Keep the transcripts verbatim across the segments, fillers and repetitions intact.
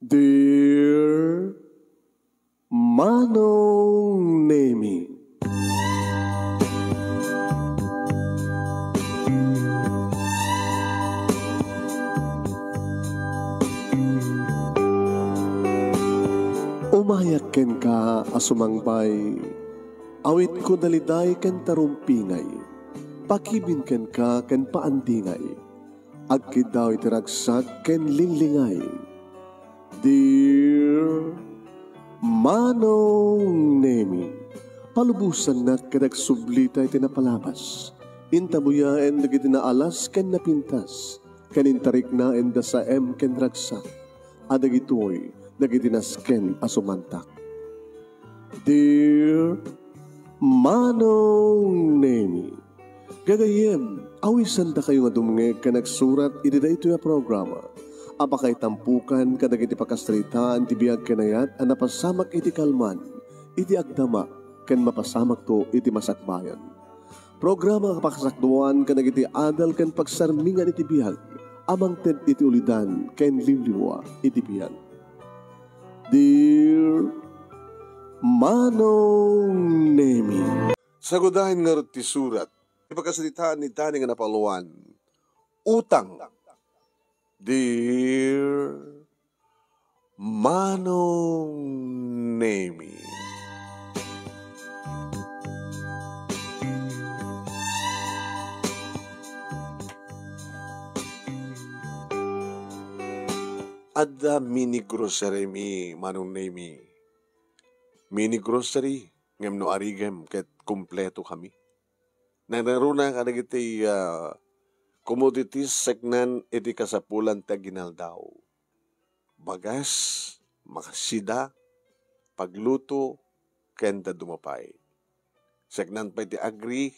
Dear Manong Nemi. Umayak kenka a sumangpay. Awitko daliday ken tarumpingay. Pakibin kenka ken paandingay. Agkiddaw iti ragsak ken linglingay. Dear Manong Nemi, palubosannak ket agsublita iti napalabas. Intabuyaen dagiti naalas ken napintas, ken intariknaen da saem ken ragsak. A dagitoy dagiti nasken a sumantak. Dear Manong Nemi, gagayyem, awisandakayo nga dumngeg ken agsurat iti daytoy a programa a pakaitampukan kadagiti pakasaritaan ti biag ken ayat a napasamak iti kalman, iti agdama, ken mapasamakto iti masakbayan. Programa a pakasakduan kadagiti adal ken pagsarmingan iti biag a mangted iti ulidan ken liwliwa iti biag. Dear Manong Nemi. Sagudayen ngarud ti surat ti pakasaritaan ni Dani nga napauluan, utang. Dear Manong Nemi. Adda mini grocery mi, Manong Nemi. Mini grocery, ngem no arigem ket kumpleto kami. Nangruna kadagiti, ah, commodities seknan iti kasapulan ti aginaldaw. Bagas, makasida, pagluto, ken dadduma pay. Seknan pay ti agri,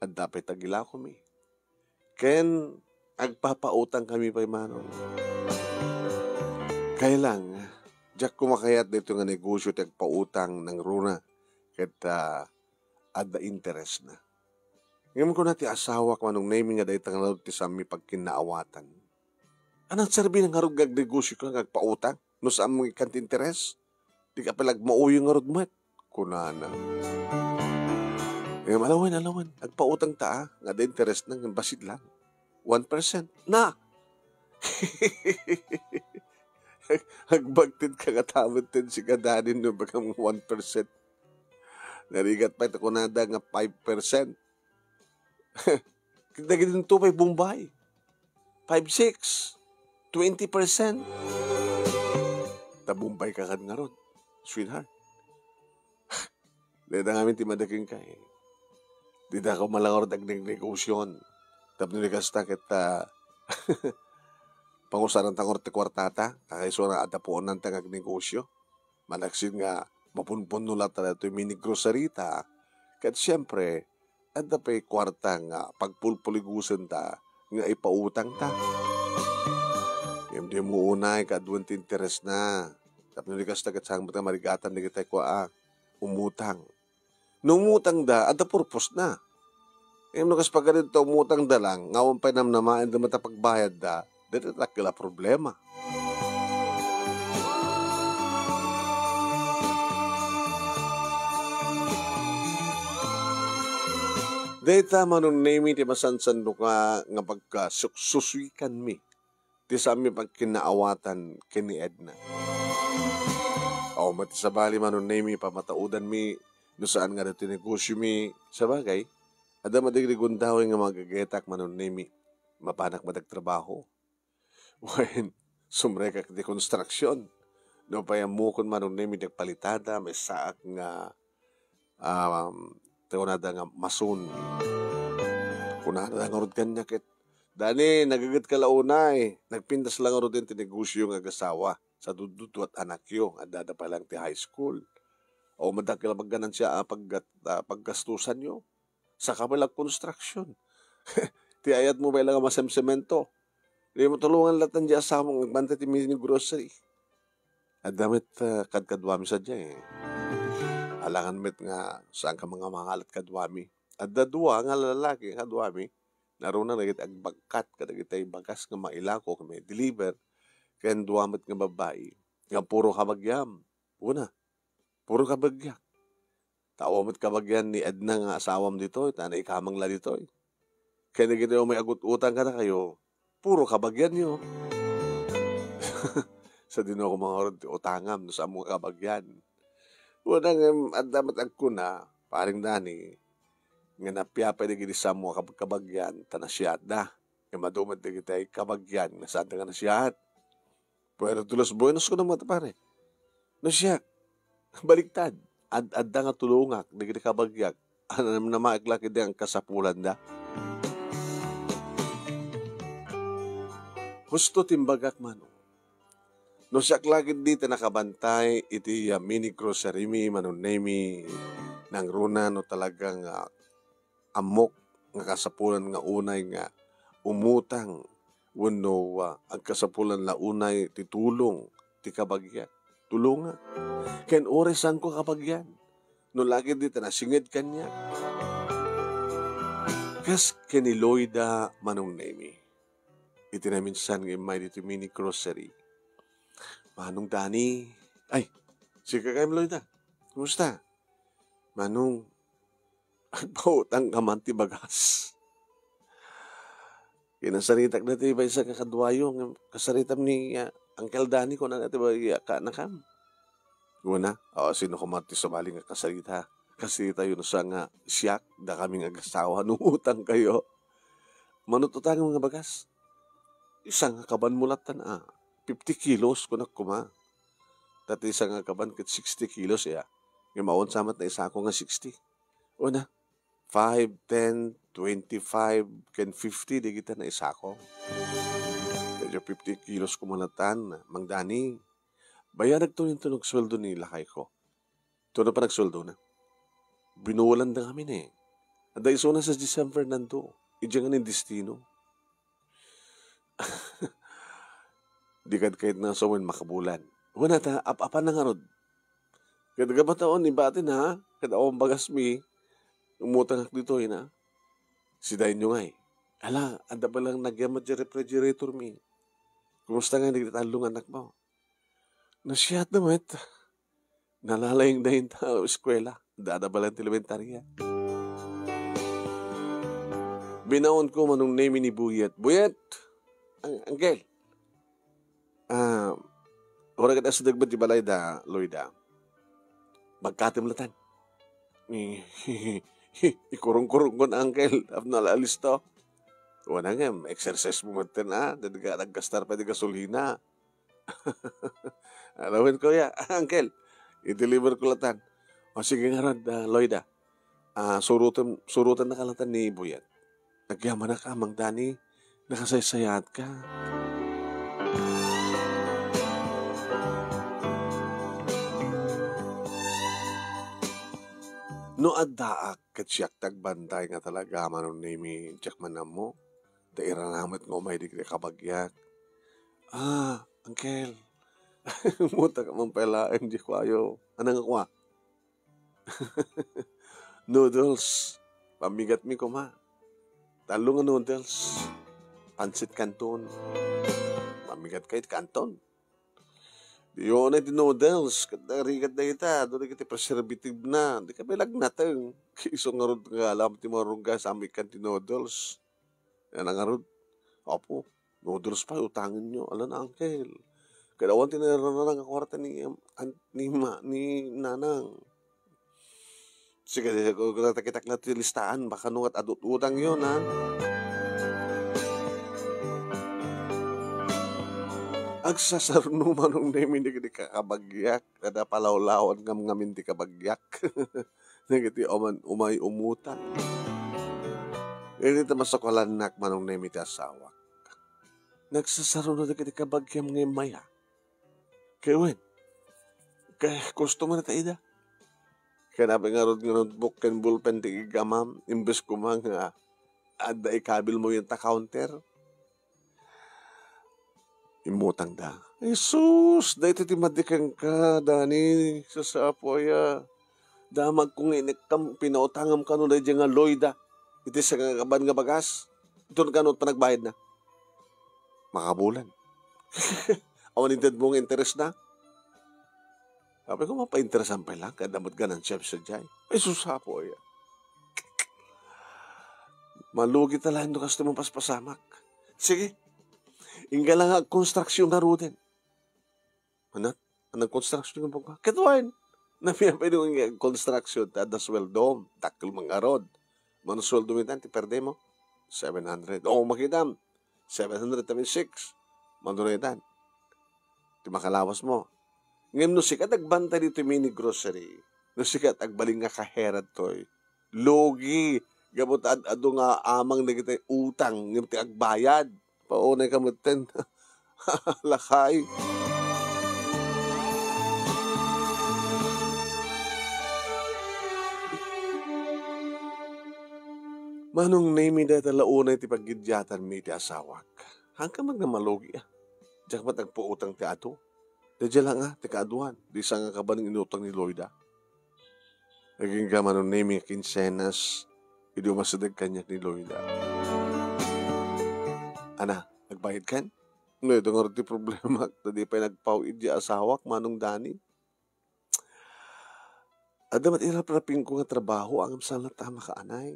adda pay tagilakomi. Ken agpapautang kami pay, Manong. Kaya lang, diak kumakayat daytoy nga negosyo ti agpautang nangruna ket, ah, adda interes na. Ngem kuna ti asawak, Manong Nemi, nga dayta ngarud ti saanmi pagkinnaawatan. Anang serbi na ngarud nga agnegosyok nga agpautang no saanmo ikkan ti interes? Dika pay la agmauyo ngarud met, kunana. Ngem alawen, alawen, agpautangta, a, nga adda interes na, ngem bassit lang. One percent. Na! Agbagtit ka nga tamet ten si kadanin no bagang one percent. Narigat pay ta kunada nga five percent. Dagiti pay Bombay. Five, six, twenty percent. Ta Bombay ka kad ngarud, sweetheart. Dayta ngamin ti mada kenka, eh. Dida ka man la ngarud agnegnegosyon. Tapno di kasta ket, ah, pangusaranta ngarud ti kuartata, kakaiso nga adda puonanta nga agnegosyo. Manaksid nga mapunpunno latta daytoy mini grocery ta, ket siempre, adda pay kuarta nga pagpulpuligusenta nga ipautangta. Ngem dimo unay kaaduen ti interes na. Tapno di kasta ket saan met nga marigatan dagiti kua a umutang. No umutangda, adda purpose na. Ngem no kas pagaritta umutangda lang, nga awan pay namnamaenda met a pagbayadda, dayta dakkel a problema. Dayta, Manong Nemi, ti masansandoka nga pagkasuksusuikanmi ti saanmi pagkinnaawatan ken ni Edna. Awan met ti sabali, Manong Nemi, pamataudanmi no saan nga daytoy negosyomi. Sabagay, adda met dagiti gundaway nga magagayetak, Manong Nemi. Mapanak met agtrabaho. Wen, sumrekak iti konstruksion. Nupay ammokon, Manong Nemi, ti agpalitada, maysaak nga, um, ti kunada nga mason. Kunada ngarud kaniak ket, "Dani, nagagetka la unay. Nagpintas la ngarud ti negosyo nga agasawa. Sa dudduduat anakyo, adda pay lang ti high school. O, madakkel a pagganansia a paggat-, a paggastusanyo. Saka pay la konstruksion. Ti ayatmo pay la nga masemsemento. Dimo tulongan latta di asawam nga agbantay ti mini grocery." Adda met, ah, kadkaduami sadiay, eh. Alangan met nga saanka nga mangalat kaduami. Adda dua nga lalaki kaduami. Naruna dagiti agbagkat kadagiti bagas nga mailako ken maideliver. ken dua met nga babbai nga puro kabagiam. Una, puro kabagiak. Ta awan met kabagian ni Edna nga asawam ditoy, ta naikamang la ditoy. Ken dagitoy umay agut-utang kadakayo, puro kabagianyo. Sadino koma ngarud ti utangam no saanmo nga kabagian? Wen, ngem adda met agkuna, Paring Dani, nga napiapay dagiti saanmo nga kab-, kabagian ta nasiatda. Ngem adu met dagiti kabagian nga saanda nga nasiat. Pero todos buenos ko naman, pare. No siak, baliktad. Ad-adda nga tulongak dagiti kabagiak. Ano naman na maikla iti ang kasapulanda? Husto timbagak, Manong. No siak la ketdi ti nakabantay iti, ah, mini grocery mi, Manong Nemi, nangruna no talagang, ah, ammok nga kasapulan nga unay nga umutang wenno, ah, agkasapulan la unay ti tulong ti kabagian. Tulonga. Ken uray saanko kabagian. No la ketdi ta nasinged kaniak. Kas ken ni Loida, Manong Nemi. Iti naminsan nga immay ditoy mini grocery. Manong Dani. Ay, sika kayam, Loida. Kumusta? Manong, agpautang ka man ti bagas. Kinasaritak dati maysa nga kaduayo, nga kasaritam ni, ah, Uncle Danny, kuna dati ba, iya, kaanakam? Kuna, o, sino koma ti sabali nga kasarita? Kasarita yun sa nga siak, dakami nga agasawa, no utang kayo. Manut-utang nga bagas. Isa nga kaban mo latan, ah. Fifty kilos, kunak kuma. Dati isa nga kaban ket sixty kilos, iya. Nga maon samat na isako nga sixty. Una, five, ten, twenty-five, ken fifty, di kita na isako. Medyo fifty kilos kumanatan, Mang Dani. Bayadag to yung tunog sweldo ni lakay ko. Ito na pa nagsueldo na. Binuwalan da kami na eh. Adda isuna sa San Fernando. Ija nga ni destino. Di kad kayat na sa awan makabulan. Wana ta, ap-apan na ngarud. Ket gabataon ni bati na, ket awan bagas mi, umutangak ditoy na. Si Dainyo ngay. Ala, adda pa lang nagyamat di refrigerator mi. Kumusta nga, nagtatallong anak mo? Nasiyat na met. Nalalayng na yung tao eskwela. Dada pa lang ti elementaria. Binaon ko manong name ni Buyet. Buyet! Ang, Uncle! Ah, ora ket asideg met di balay da, Loida. Bagkatem latan. Ikurong-kurong kon, Uncle, tapno ala-alis to. Wana ngem, exercise mo met ten, ah, daggastar pa di gasolina. Alawen, kuya, Uncle, i-deliver ko latan. O, sige ngarud, ah, Loida. Ah, surutan, surutan na ka latan ni Buyet. Agyamanak, Amang Dani, nakasaysayaat ka. No addaak, ket siak ti agbantay nga talaga, Manong Nemi, diak man ammo. Ta iranamet nga umay dagiti kabagyak. Ah, Uncle. Mutak man pay laeng di kuayo. Anang kua? Noodles. Pamigatmi koma. Tallo nga noodles. Pancit Canton. Pamigat kay Canton. Di unay ti noodles. Ket narigat dayta. Doon iti preservative na. Di ka pay lagnateng. Isu ngarud nga alam ti marungga sa amikan ti noodles. Yan ang ngarud. Apo, noodles pa, utangen nyo. Ala na, Uncle. Kada awan ti nararana nga kwarta ni, um, an-, ni ma-, ni Nanang. Sige, sige, kung natakitak na ti listaan, baka nungat adut utang yun, ha? Agsasarno manong Nemi dagiti kakabagyak, kada palawlawan ngam ngamin ti kabagyak. Dagiti uman-, umay umutang. Iti ta masakualannak manong Nemi ti asawak. Nagsasaruna dagiti kabagiam nga immay, a? Kay wen, kay customer ta ida. Kay napay ngarud nga notebook ken ballpen ti iggamam, imbes koma nga adda ikabil mo yun ta counter. Immutang da. Jesus, daytoy ti madi kenka, Dani, sasapo aya. Damag ko nga inekkam, pinautangam kano daydiay nga Loida. Iti sangagaban nga bagas. Ito kano panagbayad na. Makabulan. Awan intedmo nga interes na? Apay ko, mapainteresan pay lang, kaya damat ganansya sadiay. Ay, sus, apo, ay. Malugi ta laeng no kasta mapaspasamak. Sige, ingga lang nga agkonstruksyon ngaruden. Anat, nagkonstruksyon nga baga. Ket wen, napiyapay no nga agkonstruksyon, ta adda sueldo, dakkel man ngarud. Mano sueldo mo itan, ti perde mo? Seven hundred. O, makitam, seven hundred times six. Mano na itan? Ti makalawas mo. Ngem no sika ti agbantay ditoy mini grocery, no sika ti agbalin nga kaherad toy, lugi, gapu ta ad-ado nga amang dagiti utang ngem ti agbayad. Paunay ka metten. Lakay. Manong Nemi, dayta la unay ti paggiddiatanmi iti asawak. Haanka met nga malugi, a. Diak met agpautang ti adu. Daydiay la nga ti kaaduan, ti sangakaban nga inutang ni Loida. Agingga, Manong Nemi, kinsenas idi umasideg kaniak ni Loida. Ana, agbayadkan? Dayta ngarud ti problemak, ta di pay nagpaw-id ti asawak, Manong Dani. Adda met iraprapingko nga trabaho, ngem saan latta a makaanay.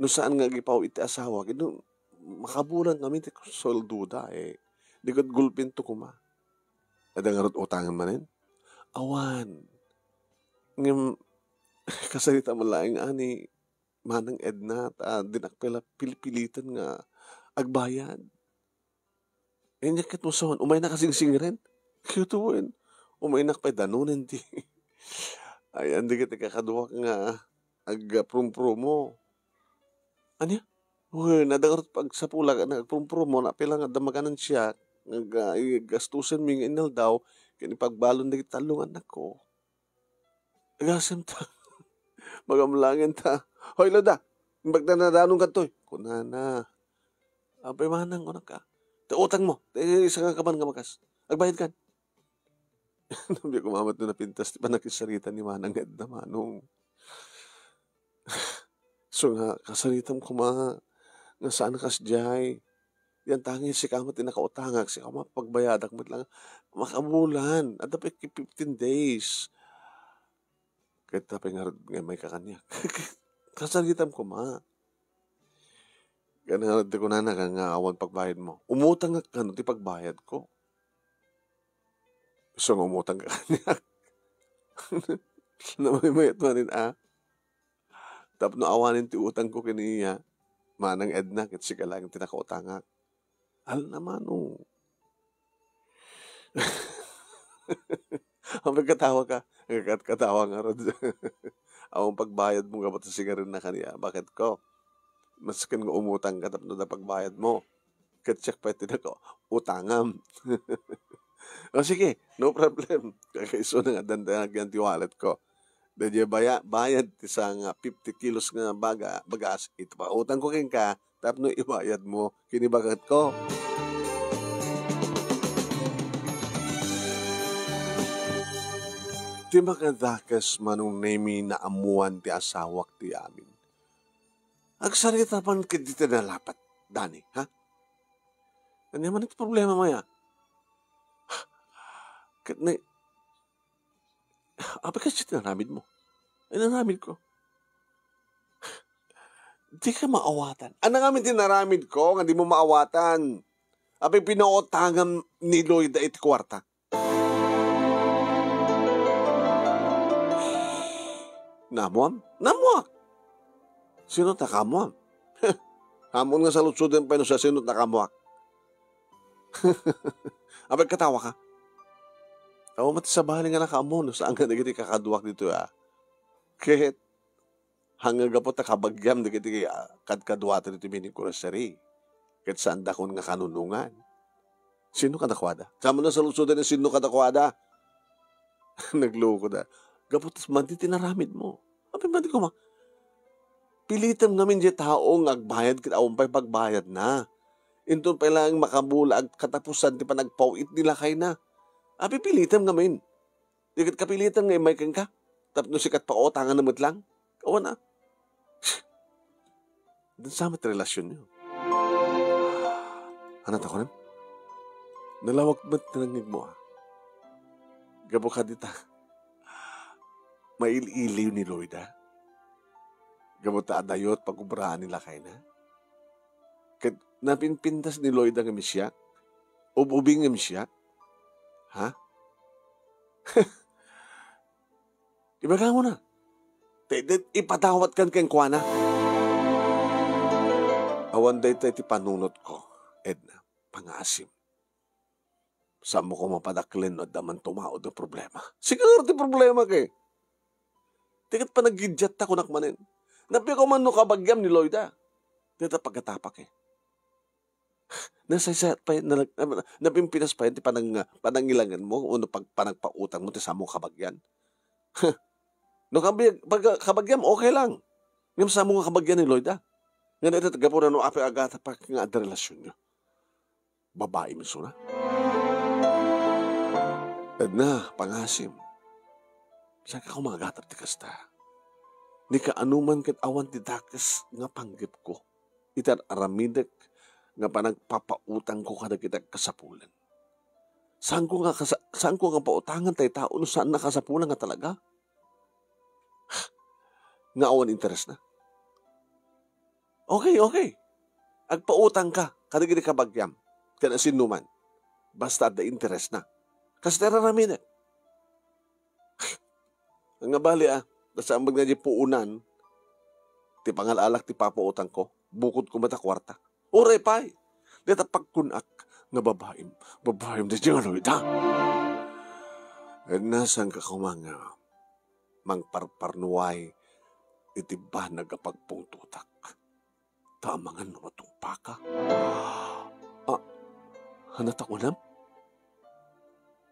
No saan nga agipaw-id ti asawak, ket no makabulan ngamin ti sueldoda, e, di ket gulpinto koma. Adda ngarud utangem manen? Awan. Ngem, kasarita met laeng ni Manang Edna, ta dinak pay la pilpiliten nga agbayad. Ania ket, musuan, umaynak a singsingren? Ket wen, umaynak pay danunen ti ayan dagiti kakaduak nga agprumpromo. Ania? Wen, adda ngarud pagsapulak nga agprumpromo, napay la nga adda maganansiak nga ag-, gastusenmi nga inaldaw ken ipagbalon dagiti tallo nga annakko. Agasem ta. Magamlangen ta. Hoy, Loida, imbag ta nadanon kadtoy, kunana. Apay, Manang, kunaka. Ti utang mo, ti sangakaban nga bagas. Agbayad kan. Nabiag koma met no napintas ti pannakisarita ni Manang Edna, Manong. So nga, kasaritam koma nga saan kasdiay. Yan tangis, sika met ti nakautangak, sika met pagbayadak met lang. Makabulan, adda pay fifteen days. Ket apay ngarud nga imayka kaniak? Kasaritam koma. Ket ngarud ti kunana nga awan pagbayad mo. Umutangak kano ti pagbayad ko. So nga umutang ka kaniak. Namaymayat manen, a. Tapno awanen ti utang ko ken iya, Manang Edna, ket sika laeng ti nakautangak. Alna, Manong. Apay, katawa ka? Kat-, katawa ngarud. Awan pagbayad mo, gapu ta sigarin na kaniak. Bakit ko? Masken nga umutang ka tapno adda pagbayad mo. Ket siak pay ti nakautangam. O sige, no problem. Kakaisuna nga addan ti wallet ko. Daydiay baya-, bayad ti sangafifty kilos nga baga-, bagas, ipautang ko kenka tapno ibayad mo ken ibagat ko. Ti makadakes, Manong Nemi, naammoan ti asawak ti amin. Agsarita man ket dita nalapat, Dani, ha? Ania man ti problema mo, ya? Ket ni, apay, kasdiay ti inaramid mo? Ay, inaramid ko. Dika maawatan. Ania ngamin ti inaramid ko nga dimo maawatan? Apay, pinautangam ni Loida iti kuarta. Naammoam? Naammoak. Sino ti nakaammoam? Ammom nga saludsoden pay no siasino ti nakaammoak. Apay, katawa ka? Awan met ti sabali nga nakaammo no saan nga dagiti kakaduak ditoy, a. Ket, haan nga gapu ta kabagiam dagiti, a, kadkaduata ditoy mini grocery. Ket saandakon nga kanunongan. Sino kadakuada? Saan mo nasaludsodan nga sino kadakuada? Naglukoda. Gapu ta madi ti inaramid mo. Apay, madi koma. Pilitem ngamin diay tao nga agbayad ket awan pay pagbayadna. Inton pay laeng makabula ag-, katapusan ti panagpaw-it ni lakayna. Apay, pilitem ngamin. Di ket kapilitem nga immay kenka tapno sika ti pautanganna met lang. Awan a. Adda sa met ti relasionyo. Ania ti kunem? Nalawag met ti nangngegmo, a. Gapu kadita, mail-iliw ni Loida. Gapu ta adayo ti pagubraan ni lakayna. Ket napinpintas ni Loida ngem siak? Ub-ubing ngem siak? Ha? Ibagam na. Te, te, ipadawatkan kenkuana. Awan dayta iti panunotko, Edna. Pangaasim. Saanmo koma padaklen no adda man tumaud nga problema. Siguro ti problema kay. Ti ket panaggidiatta kunak manen. Napno koma no kabagiam ni Loida. Dayta pagkatapak, e. Nasaysayat pay, na, na, napimpinas pay ti panang-, panangilanganmo wenno pag-, panagpautangmo ti saanmo kabagian. No kabag-, pag-, kabagiam, okay lang. Ngem saanmo nga kabagian ni Loida. Nga dayta gapu no apay agatapka nga adda relasionyo. Babaim isuna. Edna, pangaasim. Saanka koma agatap ti kasta. Ni kaanoman ket awan ti dakes nga panggepko iti ar-aramidek nga panagpapautangko kadagiti agkasapulan. Saanko nga kasa-, saanko nga pautangan tay tao no saan a kasapulan nga talaga? Nga awan interesna. Okay, okay. Agpautangka kadagiti kabagiam ken asinoman. Basta adda interesna. Kasta ti ar-aramidek. Nga bali, a, ta saan met nga di puonan ti pangal-alak ti papautangko, bukod koma ta kuarta. Uray pay, dayta pagkunak nga babaim, babaim daydiay nga Loida. Ket saanka koma nga mangparparnuay iti banag a pagpungtotak. Ta amangan no matungpaka. A, ania ti kunam?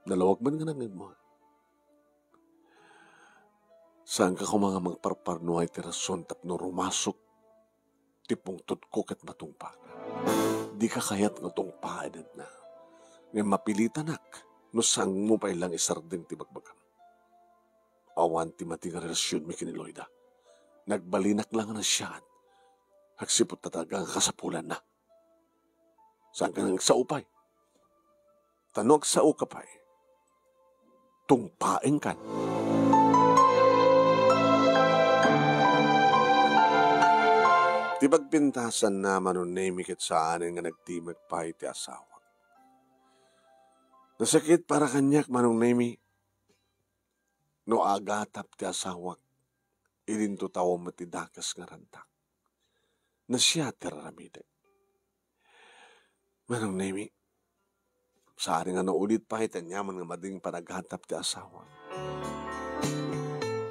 Nalawag man nga nangngegmo. Saanka koma nga mangparparnuay ti rason tapno rumasok ti pungtotko ket matungpaka. Dika kayat nga tungpaen, Edna. Ngem mapilitanak no saanmo pay lang isardeng ti bagbagam. Awan ti mati nga relasionmi ken ni Loida. Nagbalinak lang a nasiaat. Agsipud ta talaga nga kasapulanna. Saanka nga agsao pay? Ta no agsaoka pay, tungpaenkan. Ti pagpintasanna, Manong Nemi, ket saanen nga nagtimek pay ti asawak. Nasakit para kaniak, Manong Nemi, no agatap ti asawak, idinto tawen met ti dakes nga rantak. Nasiaat ti ar-aramidek. Manong Nemi, saan nga naulit pay ti aniaman nga mading panagatap ti asawa.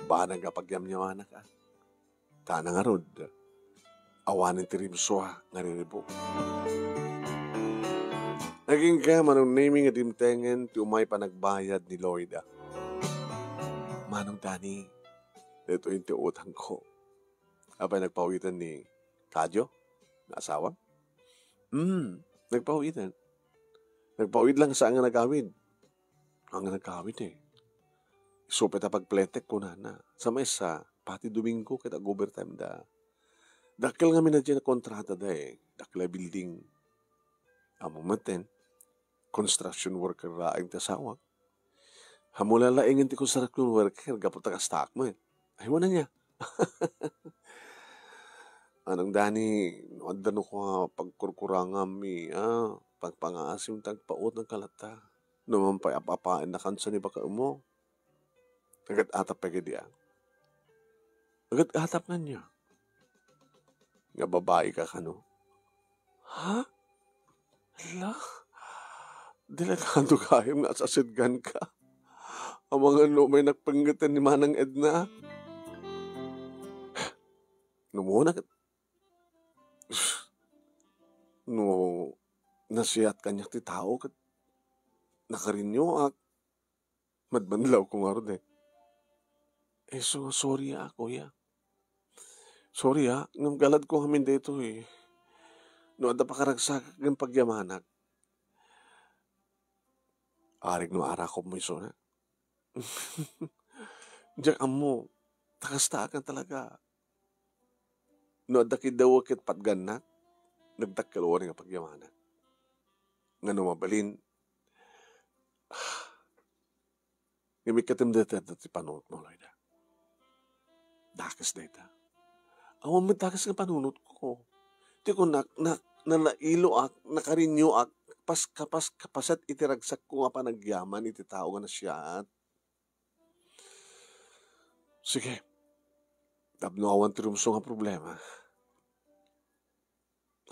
Banag a pagyamyamanak, a. Ta ngarud, awanen ti rimsua nga riribuk. Agingga, Manong Nemi, nga dimtengen ti umay panagbayad ni Loida. Manong Dani, daytoy ti utangko. Apay, nagpawitan ni Kadio nga asawam? Hmm, nagpawitan. Nagpawid lang saan nga nagawid. Ang nagawid, e. Isu pay ta pagpletek, kunana. Sa maysa, pati Domingo ket ag-overtime da. Dakkel ngamin a diay a kontrata da, e. Dakkel a building. Ammo metten, construction worker laeng ti asawak. Ammo lalaengen ti construction worker gapu ta kastaak met. Ay, wen ania? Manong Dani, no adda no kua pagkurkuranganmi, a, pagpangaasim ti agpautangka latta. No man pay ap-apaennakan sa ni babaem mo. Agat-atap pay kadi, a. Agat-atap nganyan. Nga babai ka kano? Ha? Hala? Delikado gayam nga asidegka. Amangan no umay nakpenggeten ni Manang Edna. No umuna ket, no nasiat kaniak ti tao ket nakarinyoak, madmanlawko ngarud, e. E, so, sorry, a, kuya. Sorry, a, ngem galadko ngamin daytoy. No adda pakaragsakak ken pagyamanak, arik no arakopmo isuna. Diak ammo, ta kastaak nga talaga. No adda kiddawek ket patgannak, nagdakkel unay nga pagyamanak. Ngano mabalin, Ngem ikkatem dayta ti panunotmo, Loida. Dakes dayta. Awan met dakes nga panunotko. Ti kunak, na, nalailoak, nakarinioak, pas, kapas, kapaset iti ragsakko nga panagyaman iti tao nga nasiaat. Sige. Tapno awan ti rumsong a problema.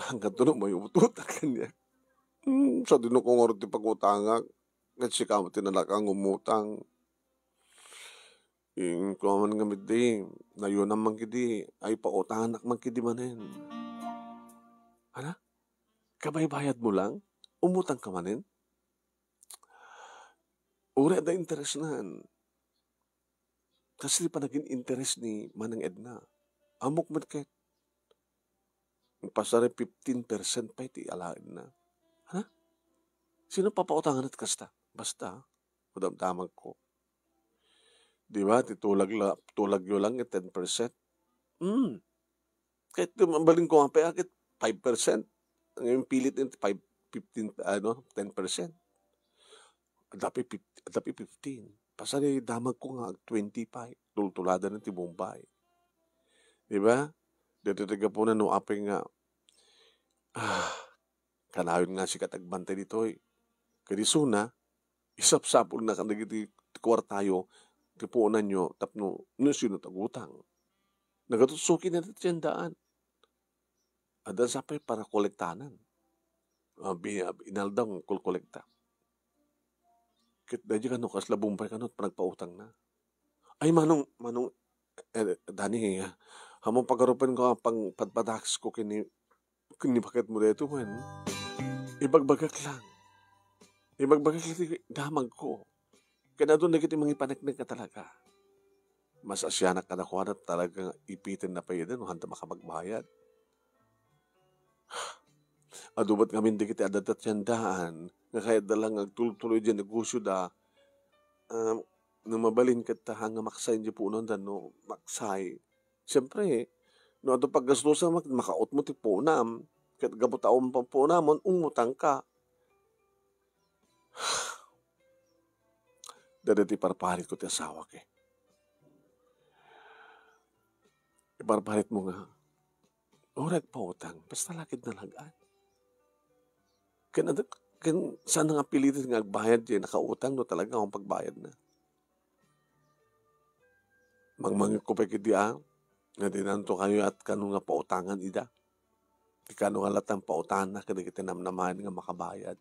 Hangganto no mayutot a kaniak. Hmm, sadino ko ngarud ti pagutangak. Ket sika met ti nalaka nga umutang. Inkuaman nga middi, nayonam man kidi, ay pautanganak man kidi manen. Ana? Kabaybayad mo lang? Umutang ka manen? Uri adda interesnan. Kas ti panagin-interes ni Manang Edna. Ammok met ket. Pasari fifteen percent pay ti alaenna. Hana? Sino papautangan ti kasta? Basta, madamdamag ko. Di ba, ti tulag la, tulagyo lang, eh, ten percent. Hmm. Kahit di mabalin ko nga pay, akit five percent. Ngayon, pilit yung five, fifteen, ano, ten percent. Dapat fifteen. Pasari damag ko nga ag twenty-five. Tultulada na ti Bombay. Di ba? Dito ti gapunan no apay nga, ah, kanayon nga sikat agbantay ditoy. Kadi suna, isapsapul na kan dagiti kuartayo, ti puonanyo, tapno, no sino tagutang. Nagatutsuki na ti tiendaan. Adda sa pay para kolektanan. Ah, bi-, ah, inaldaw nga kolkolekta. Ket daydi kano kasla Bombay kano panagpautang na. Ay, manong, manong, eh, Dani, ah, ammo pagarupen ko pang padpadakes ko kini, kini bakit mo dito, man. Ibagbagak lang. Ibagbagak lang ti damag ko. Ken adun dagiti mangipaneknek nga talaga. Mas asianak kadakuada talaga nga ipiten na pay ida no handa makapagbayad. Adu met ngamin dagiti adda ti tiendaan nga kayatda lang nga agtultuloy diay negosio da, um, no mabalin ket ta nga maksay diay puonan da no maksay. Siyempre, no adu paggastusan, mak-, makautmo ti puonam. Ket gapu ta awan pay puonamon, umutang ka. Dayta ti parparit ko ti asawak, eh. Iparparit mo nga, uray agpautang, basta la ket nalagad. Ken, ken saan nga pilitan nga agbayad ti nakautang no talaga awan pagbayad na. Mangmangikko pay kadi a, nga dinanto kayo at kano nga pautangan ida. Ti kano nga latang pautangan na kadagiti namnamaen nga makabayad.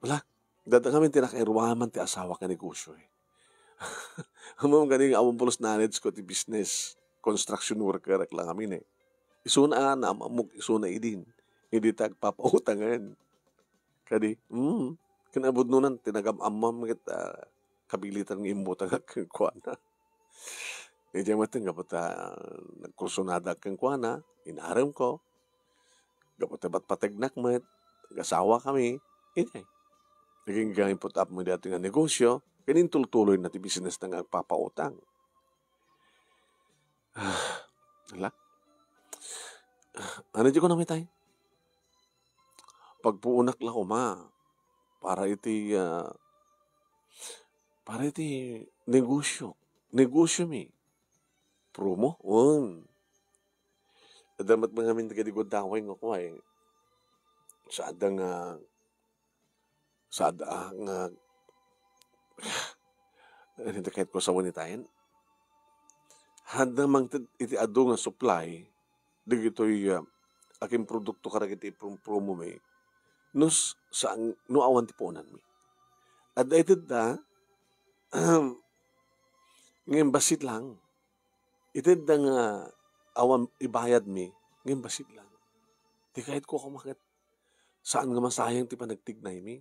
Wala, dada kami ti nakairuaman ti asawa ka negosyo, eh. Amam kadi nga awan pulos knowledge ko ti business, construction worker lang amin, eh. Isuna a, naam-ammok isuna idin. Idi ta agpapautangan. Kadi, mm, kinabudnunan, tinagam-ammam ket, ah, kabilitan nga imbutangak kenkuana. Idiay met, gapu ta nagkursunada kenkuana, inarem ko. Gapu ta patpategnak met, agasawa kami, idiay. Naging gayam put-up mo dati nga negosyo, ken intultuloy na ti business na nga agpapautang. Ah, ala. Ano di ko namitay? Pagpuunak la koma para iti, ah, para iti negosyo. Negosyo mi. Promo? Un. Adda met ngamin dagiti gundaway nga kuay. Saanda nga, saanda nga, ano iti kayat ko sa wanitayan? Handa mangted iti adu nga supply, dagitoy, ah, akin produkto kadagiti prom-, promo mi, no s-, saan, no awan ti puonanmi. Adda itedda, ngem bassit lang. Itedda nga awan ibayadmi, ngem bassit lang. Ti kayatko koma ket saan nga masayang ti panagtignaymi.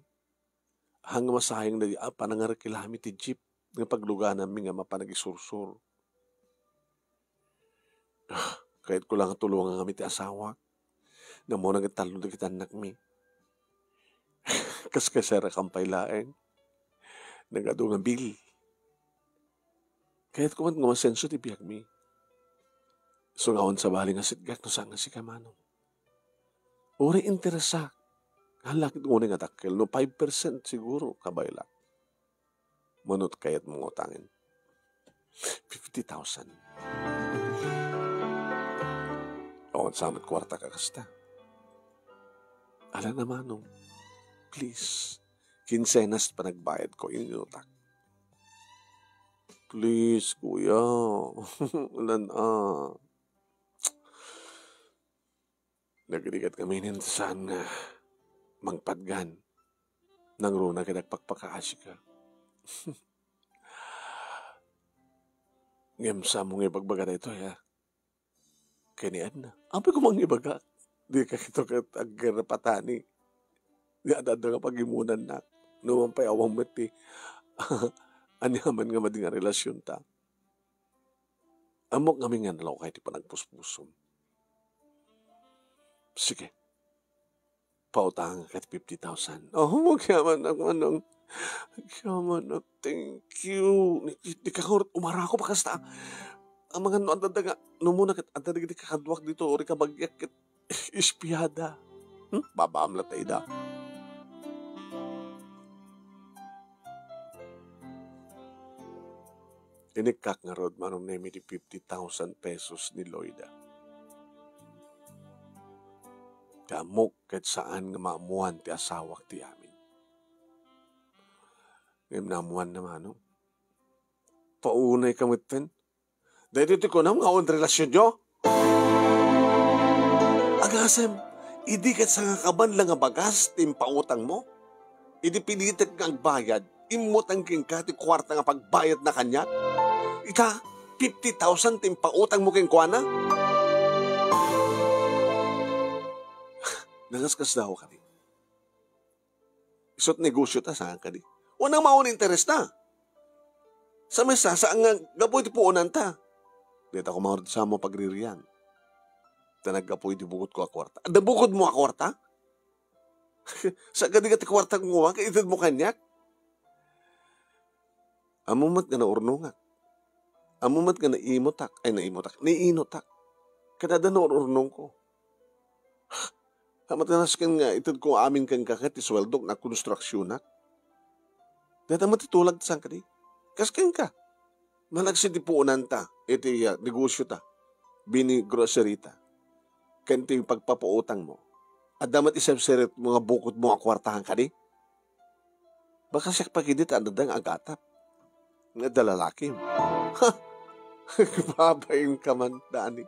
Haan nga masayang dagiti, ah, panangarakilami ti jeep nga paglugananmi nga mapan agisursur. Ah, kayatko lang nga tulongan ngamin ti asawak. Namuna nga tallo dagiti annakmi. Kas kasarakan pay laeng. Nagadu nga bil. Kayatko met nga masenso ti biagmi. Isu nga awan sabali nga sitgak no saan nga sika, manong. Uray interesak. Hala, ket unay nga dakkel, no five percent siguro, kabaylak. Mano ti kayatmo nga utangen? Fifty thousand. Awan sa met kuarta ka kasta. Ala na, Manong. Please. Kinsenas panagbayad ko, inutak. Please, kuya. Ulan, ah. Nagrigat kami nin saan nga mangpadgan. Nangruna ket agpakpakaasi ka. Ngem sa mo nga ibagbaga daytoy, ha? Ken ni Edna. Apay ko mangibaga. Di ka kito ket aggarapatani. Di adda nga pagimunannak. No man pay awan met ti aniaman nga madi nga relasionta. Ammok ngamin nga nalukay ti panagpuspusom. Sige. Pautang ka ti fifty thousand. Oh, agyaman ak, Manong. Agyaman ak. Thank you. Di, di ka ngarud umarakop a kasta. Amangan no adda nga, no muna ket adda dagiti kakaduak dito, uri ka bagyak ket espiada. Hmm? Babaam la ta ida. Inikkak ngarud, Manong Nemi, ti fifty thousand pesos ni Loida. Ti ammok ket saan nga maammuan ti asawak ti amin. Ngem naammuanna, Manong. Paunay ka metten. Daytoy ti kunam nga awan relasionyo? Agasem, idi ket sangakaban la nga bagas ti impautangmo? Idi pilitek nga agbayad, immutang kenka ti kuarta nga pagbayadna kaniak? Ita, fifty thousand ti impautangmo kenkuana? Nangaskasdaaw kadi. Isu't negosyo ta, saan kadi? Wen, awan interes ta. Sa mesa, saan nga gapu iti puonan ta. Dita ko maurod sa mo pagririan. Ta naggapu iti bukod ko a kuarta. Adda bukod mo a kuarta? Sa kadi nga ti kuarta ko nga, ited mo kaniak? Ammo met nga naurnongak. Ammo met nga naimutak, ay, naimutak, nainutak. Ket adda naur-urnongko. Hamat nga nasken nga ited ko amin kenka ket ti sueldok, nakonstruksionak. Dayta met ti tulag ti sangkadi. Kas kenka. Malagsid ti puonanta, iti, ah, negosyo ta. Bini grocery ta. Ken ti pagpapautang mo. Adda met isebseret mo nga bukod mo a kuartahan kadi? Baka siak pay idi ti adda nga agatap. Nga adda lalakim. Ha! Babain ka man, Dani.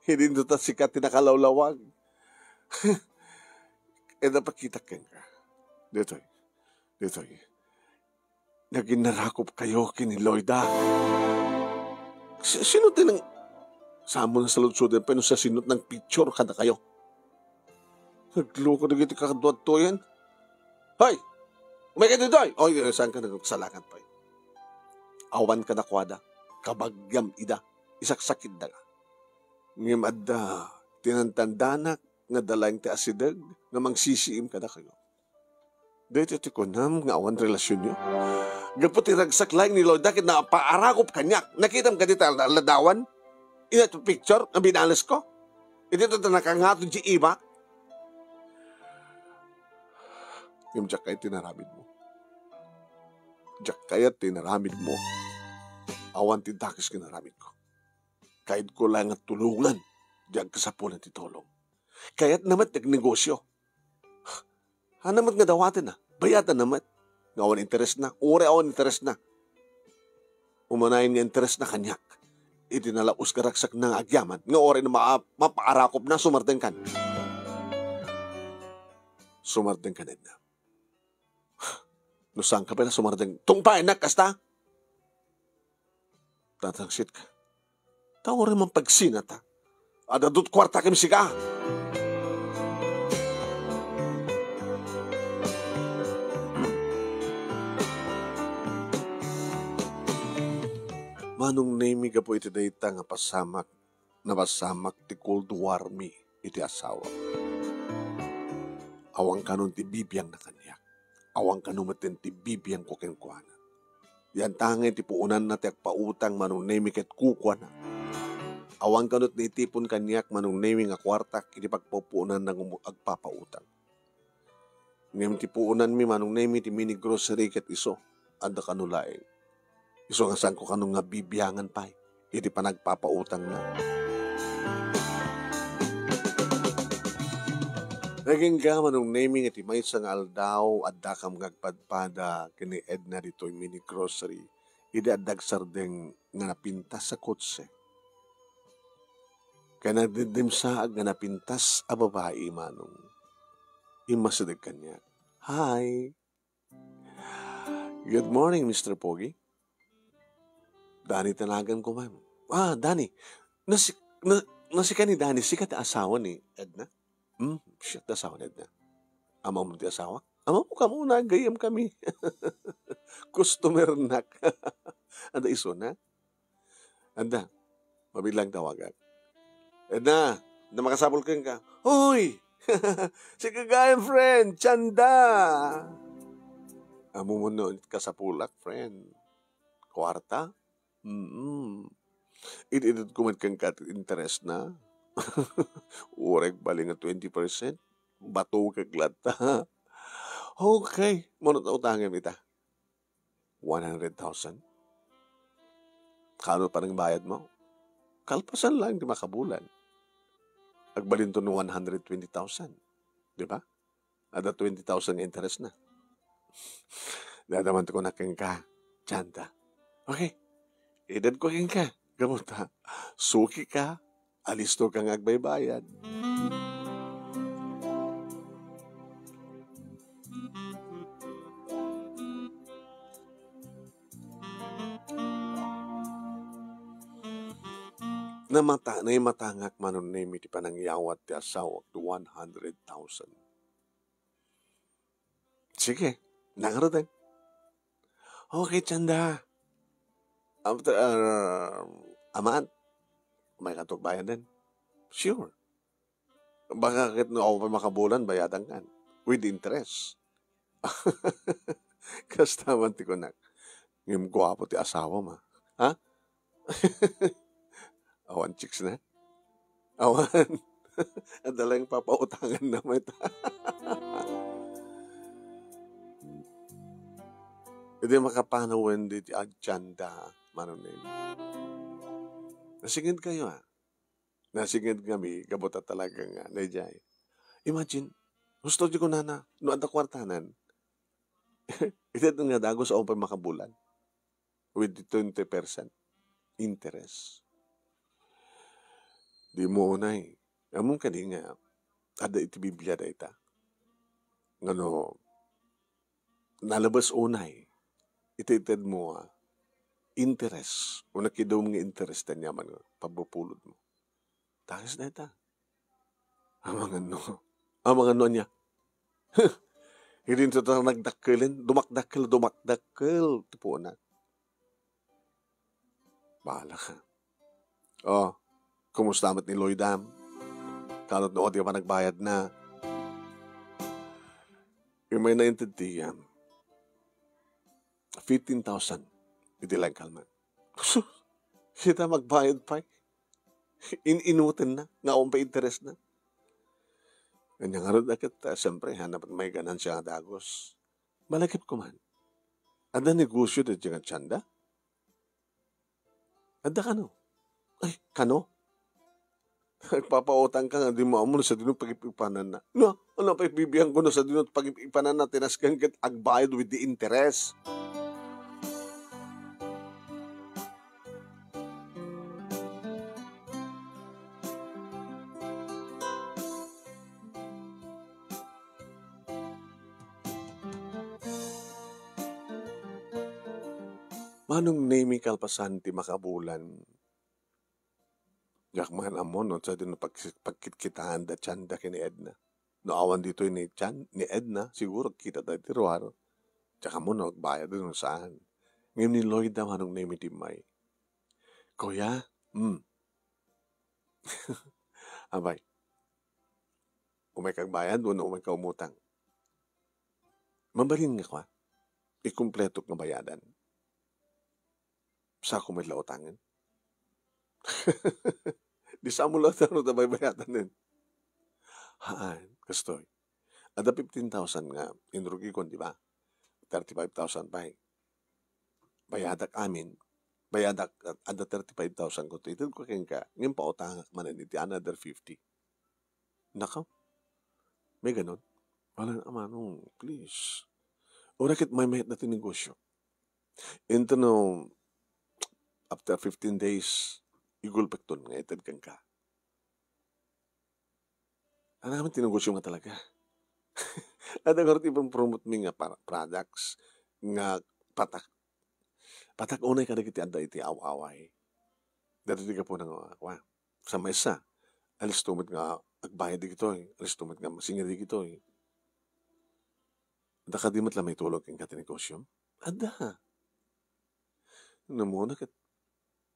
Hindi ta sika ti nakalawlawag. Eda pakitak kenka. Ditoy. Ditoy. Nagin narakop kayo ken ni Loida. Si-, sino ti nang-, saan mo nga saludsuden pay no sa sino ti nangpicture kadakayo? Nagloko dagiti kakaduadtoyen. Hoy! Umay ka ditoy! Oy, saan ka nagkasalakan pay? Awan kadakuada. Kabagiam ida. Isaksakitda ka. Ngem adda, tinantandanak nga adda laeng ti asideg nga mangsisiim kadakayo. Daytoy ti kunam nga awan relasionyo? Gapu ti ragsak laeng ni Loida ket napaarakop kaniak. Nakitam kadi ta ladawan? Ina ti picture nga binalesko? Iti to ta nakangato di iba? Ngem diak kayat ti inaramidmo. Diak kayat ti inaramidmo. Awan ti dakes nga inaramidko. Kayatko laeng nga tulongan di agkasapulan ti tulong. Kayatna met ti agnegosyo. Haanna met nga dawatenna, bayadanna met. Nga awan interesna, uray awan interesna. Umanayon nga interesna kaniak. Iti nalaus nga ragsakna nga agyaman, nga uray no ma-, mapaarakopna, sumardengkan. Sumardengkan, Edna. No saan ka pay la sumardeng, tungpaennak kasta. Tatangsit ka. Ta uray man pagsinata. Adda dut kuarta ken sika. Manong Nemi, gapu iti dayta nga pasamak, napasamak ti Cold War mi iti asawa. Awan kanon ti bibiangna kaniak. Awan kano met ti bibiangko kenkuana. Yantangay ti puonanna ti agpautang Manong Nemi ket kukuana. Awan kano ti naitipon kaniak Manong Nemi nga kuartak iti pagpupuonanna nga agpapautang. Ngem ti puonanmi, Manong Nemi, ti mini grocery ket isu, adda kano laeng. Isu nga saanko kano nga bibiangan pay iti panagpapautangna. Nagingga, Manong Nemi, nga ti maysa nga aldaw, addakam nga agpadpada ken ni Edna ditoy mini grocery. Idi adda agsardeng nga napintas a kotse. Ken nagdimdimsaag nga napintas a babai, Manong. Immasideg kaniak. "Hi." "Good morning, Mister Pogi." "Danny ti naganko, ma'am." "Ah, Danny. Nasi-, na-, nasika ni Danny, sika ti asawa ni Edna?" "Hmm, siak ti asawa ni Edna." "Ammom ti asawa?" "Ammom, kamo, nagayyemkami." "Customernak." "Adda isuna?" "Adda. Mabilang tawagak." "Edna, adda makasapul kenka." "Hoy! Sika gayam, friend, Chanda!" "Ammom no kasapulak, friend? Kuarta?" "Mm. It-itedko met kenka ti interestna. Uray agbalin nga twenty percent, batokek latta." "Okay, mano ta utangem ita?" "One hundred thousand." "Kano panangbayadmo?" "Kalpasan laeng ti makabulan. Agbalinto no one hundred twenty thousand. Di ba? Adda twenty thousand nga interestna." "Dadaman ti kunak kenka, Chanda." "Okay. Itedko kenka. Gapu ta sukika, alistoka nga agbaybayad." Namata-, naimatangak, Manong Nemi, ti panangyawat ti asawak ti one hundred thousand. Sige, nangaruden. "Okay, Chanda. After, uh, a month, umaykato agbayaden." "Sure. Baka ket no awan pay makabulan, bayadankan. With interest." Kasta man ti kunak. Ngem guapo ti asawam, a. Ha? Awan chicks na? Awan. Adda laeng papautanganna met. Idi makapanawen diti agenda, Manong Nemi. Nasingedkayo, a. Nasinged kami, gapu ta talaga nga, daydiay. Imagine, husto ti kunana, no adda kuartanan, ited nga dagus, awan pay makabulan. With the twenty percent interest. Dimo unay, ammom kadi nga adda iti Biblia dayta? Ngano, nalabes unay iti itedmo a interes, o nakidum nga interes ti aniaman nga pagbupulodmo. Takis dayta. Amangan no. Amangan no ania. Huh! Idinto ta nagdakkelen, dumakdakkel, dumakdakkel ti puonan. Bahala ka. Oh, kumusta met ni Lloydam? Kano ti panagbayadna? Imay na inted ti, um, fifteen thousand iti lengkalman. Sus, kita magbayad pay. In-inutenna, nga awan pay interestna. Ania ngarud a ket, ah, siyempre, hanap may ganansia nga dagus. Malagipko man. Adda negosyo daydiay nga tienda? Adda kano? Ay, kano? Nagpapautang ka nga dimo ammo no sadino pagip-ipananna. No, ano pay bibiangko no sadino pagip-ipananna, ti nasken ket agbayad with the interest. Manong Nemi, kalpasan ti makabulan, diak man ammo no sadino pag-, pagkitkitaan da tienda ken ni Edna. No awan ditoy ni tian-, ni Edna, siguro kita da ti ruaro. Diak ammo no agbayad no saan. Ngem ni Lloyd da, Manong Nemi, ti immay. Kuya, hmm. Abay, umay kagbayad wenno umay ka umutang? Mabalin nga kua, ikumpletok nga bayadan. Saanko met la utangen? Di saanmo la utangen no ta baybayadanen. Haan, kastoy. Adda fifteen thousand nga inrugikon, di ba? Thirty-five thousand pay. Bayadak amin. Bayadak, adda thirty-five thousand ko, itedko kenka, ngem pautangak manen iti another fifty. Nakaw, may ganon? Wala na, Manong, please. Uray ket maymayat na ti negosyo. Into no, after fifteen days, igulpekton nga ited kenka. Ano kami ti negosyo nga talaga? Adda ngarud ti promote mi nga para-, products nga patak. Patak unay kadagiti adda iti aw-away. Dati ti gapu na nga, wa, sa maysa, alisto met nga agbayad dagitoy, alisto met nga masingir dagitoy. Adda kadi met la maitulong kenka ti negosyo? Adda. Namuna ket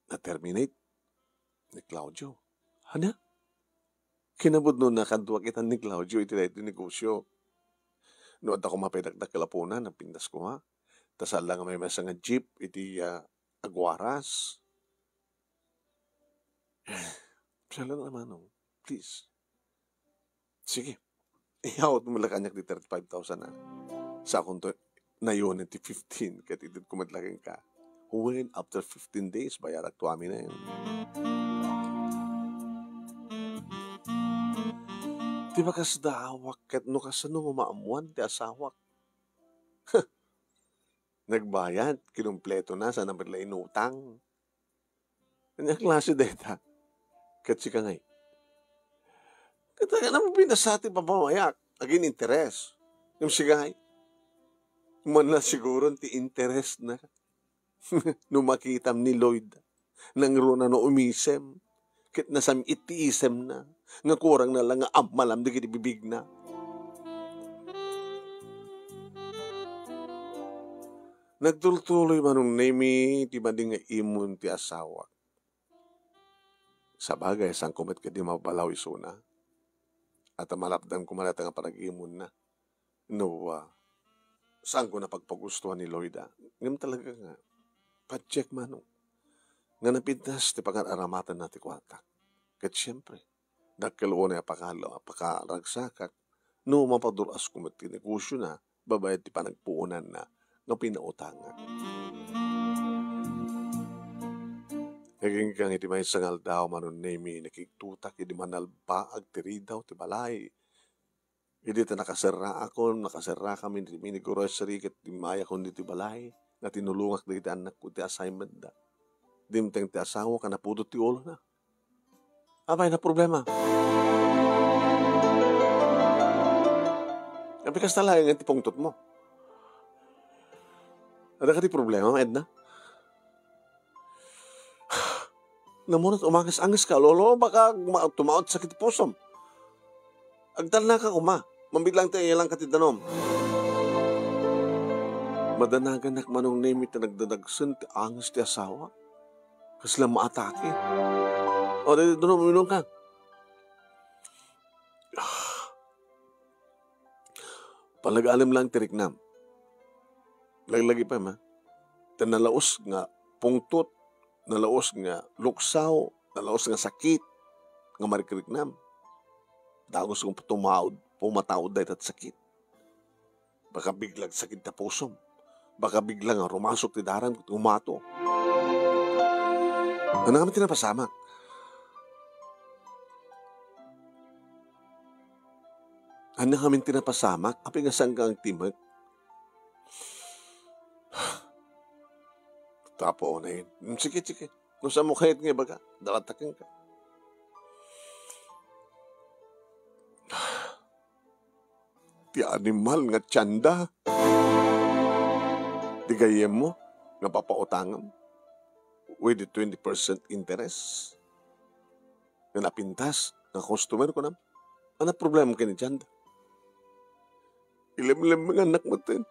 na-terminate ni Claudio. Ania? Kinapudnona, kaduak itan ni Claudio iti daytoy negosyo. No adda koma pay dakdakkel a puona, napintas koma. Ta saan la nga maymaysa nga jeep iti, ah, agwaras. Saan la nga, Manong, please. Sige. Iyawatmo la kaniak ti thirty-five thousand, a. Sakonto, nayonen ti fifteen, ket itedko met la kenka. Wen, after fifteen days, bayarakto aminen. Ti bakas da, awak, ket no kasano nga maammoan ti asawak. Nagbayad, kinumpletona, saan met la inutang. Ania klase dayta? Ket sika ngay? Ket aganam binasa ti pamamayak, agin-interes. Ngem sika ngay? Manna siguron ti interesna. No makitam ni Lloyd, nangruna no umisem, ket nasam-it ti isemna, nga kurangna la nga ammalam dagiti bibigna. Nagtultuloy, Manong Nemi, ti madi nga imon ti asawak. Sabagay, saanko met kadi mapalaw isuna. At malapdan ko man dayta nga panag-imonna. No, ah, saanko napagpagustuhan ni Lloyd, a. Ngem talaga nga, padjek, Manong, nga napintas ti pangar-aramatenna ti kuartak. Ket siempre, dakkel unay a pakalo-, a pakaragsakak no mapadur-asko met ti negosiona babaen ti panagpuonanna nga pinautangak. Aginggang iti maysa nga aldaw, Manong Nemi, nakigtotak idi mannalbaag ti ridaw ti balay. Idi ta nakaserraakon, nakaserrakami iti mini grocery ket immayakon ditoy balay, nga tinulongak dagiti annakko iti assignmentda. Dimteng ti asawak a napudot ti ulona. Apay, naproblema? Apay, kasta laeng ti pungtotmo? Adda kadi problema, Edna? Namuna, umanges-anges ka, lolo, baka ma-, tumaot sakit ti pusom. Agtalna ka koma. Mambitlang ti iyalang ka ti danom. Madanaganak, Manong Nemi, ta nagdadagsen ti anges ti asawa. Kasla maatake. O, dali, danom, uminom ka. Panagalem lang ti riknam. Laglagi pa, ma. Ta nalaos nga pungtot, nalaos nga luksaw, nalaos nga sakit, nga marikriknam. Dagus nga tumaod, pumataod dayta sakit. Baka biglang sakit ta pusom. Baka biglang rumasok ti daram, umato. Ano nga ti napasamak? Ano nga ti napasamak? Apay nga saan ka agtimek? Tapo, unayen. Mm, sige, sige. No, saan mo kayat nga ibaga? Dalataken ka. Ti animal nga tianda. Ti gayyemmo nga papautangam with the twenty percent interest. Nga napintas nga customer, kunam. Ano problema ken ni tianda? Ilemlem nga annak metten.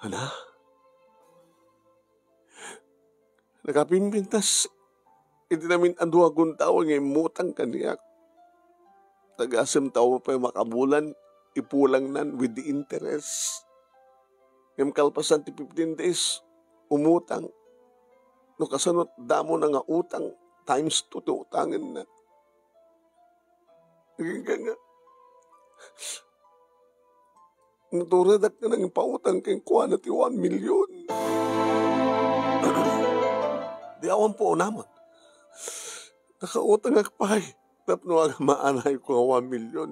Ana? Nakapimpintas iti namin-adu a guntaw nga immutang kaniak. Tagasem ta pay makabulan, ipulangnan with the interest. Ngem kalpasan ti fifteen days, umutang. No kasano, damo na nga utang, times two ti utangenna. Agingga nga, Naturadak nga nangipautang kenkuana ti one million. Di awan puonamon. Nakautangak pay tapno agamaanayko nga one million.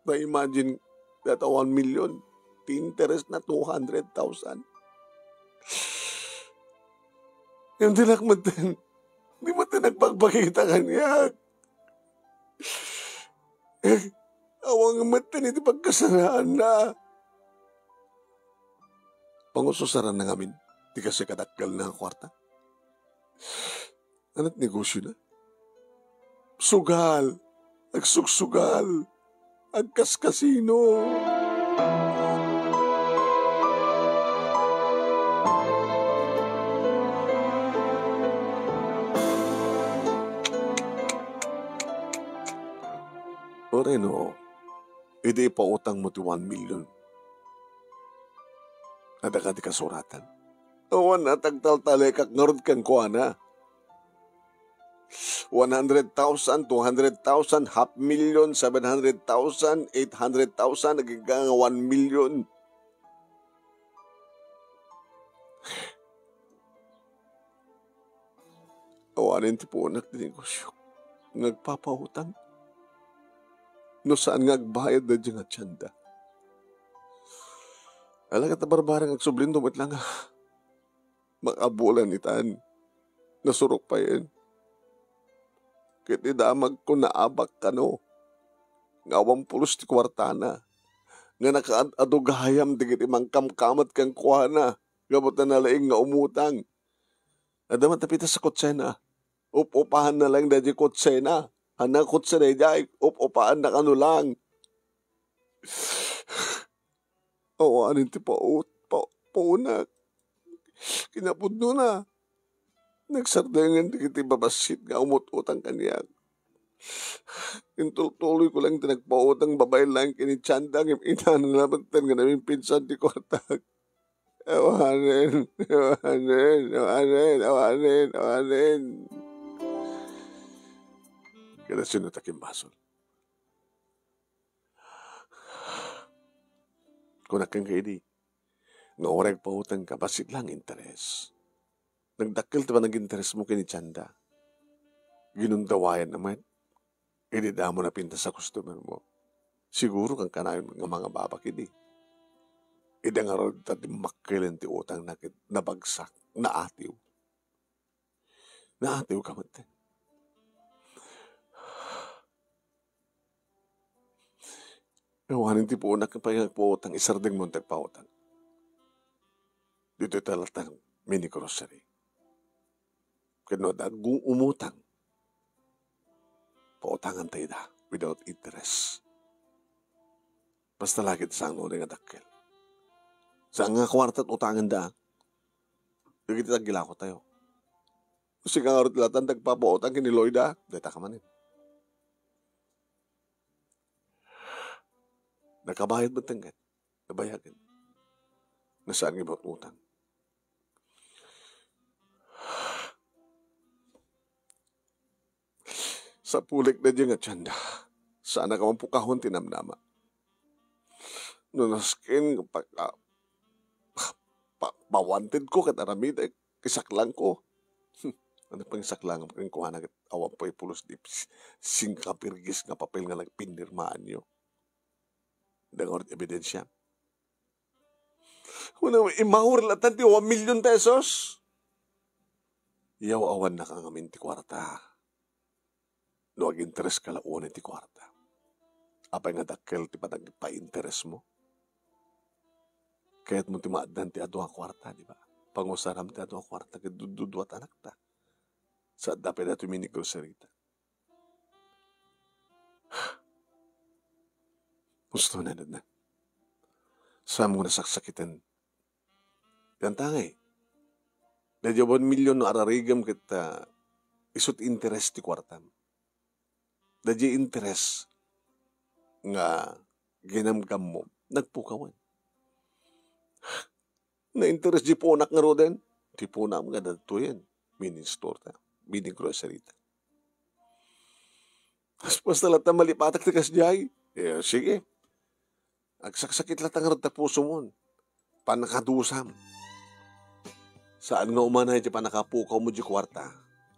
Na-imagine that one million, ti interest na two hundred thousand. Ngem di laeng metten, di metten nagpagpakita kaniak. Awan metten iti pagkasaraanna. Pangususaranna ngamin ti kastoy kadakkelna nga kuarta. Ania ti negosiona? Sugal, agsugsugal, agkaskasino. Uray no, idi ipautangmo ti one million, adda kadi kasuratan? Awan a tagtaltalekak ngarud kenkuana. One hundred thousand, two hundred thousand, half million, seven hundred thousand, eight hundred thousand, agingga nga one million. Awanen ti puonak ti negosio nga agpapautang no saan nga agbayad daydiay nga tienda. Ala ket a barbareng agsublinto met la nga makabulan itan. Nasurok payen. Ket idamagko naabak kano nga awan pulos ti kuartana, nga nakaad-ado gayam dagiti mangkamkamet kenkuana gapu ta nalaing nga umutang. Adda met a pitas a kotsena. Up-upaanna laeng daydiay kotsena. Ania a kotse daydiay? Up-upaanna kano laeng. Awanen ti paut-, pa-, puonak. Kinapudnona, nagsardengen dagiti babassit nga umut-utang kaniak. Intultuloyko laeng ti nagpautang babaen laeng ken ni Chanda, ngem inanana metten nga namimpinsan ti kuartak. Awanen, awanen, awanen, awanen, awanen. Kada sino ta kimbasol? Kunak kenka idi, nga uray agpautangka, bassit laeng interes. Nagdakkel ti panag-interesmo ken ni Chanda. Ginundawayanna met. Idi damo napintas a customer mo, siguro kankanayon nga mangababak idi. Idi ngarud ta dimmakkelen ti utangna ket nabagsak, naatiw. Naatiw ka met. Awanen ti puonak pay nga agpautang, isardengmo ti agpautang. Ditoy ta latta mini grocery. Ket no adda gu-, umutang, pautanganta ida without interest. Basta la ket saan uray nga dakkel. Saan nga kuarta ti utangenda. Dagiti taggilako tayo. Sika ngarud latta ti agpapautang ken ni Loida, dayta ka manen. Nakabayad met ket nabayagen. Nga saan nga ibaut utang. Sapulek daydiay nga tienda. Saanak a mapukahon ti namnama. No nasken nga paka-, pa-, pa-wanted ko ket aramidek, isaklangko. Ania pay nga isaklangam kenkuana ket awan pay pulos ti singkapirgis nga papel nga nagpinirmaanyo. Adda ngarud ebidensia? Kuna, immawar latta ti one million pesos. Yaw-awannaka ngamin ti kuarta. No agintereska la unay ti kuarta, apay nga dakkel ti panagpainteresmo? Kayatmo ti maaddan ti adu a kuarta, di ba? Pangusaram ti adu a kuarta ket dudduduat anakta. Sa adda pay datoy mini groceryta. Husto na, na. Saan mo nasaksakiten? Yan tangay. Daydiay one million no ararigem ket, ah, isut interes ti kuartam. Daydiay interes nga ginamgammo, nagpukawan. Nainteres di puonak ngaruden, ti puonam nga datoyen, mini store ta, mini grocery ta. Basta latta malipatak ti kasdiay. Eh, sige. Agsaksakit latta ngarud ta pusomon. Pannakadusam. Saan nga umanay ti pannakapukawmo diay kuarta.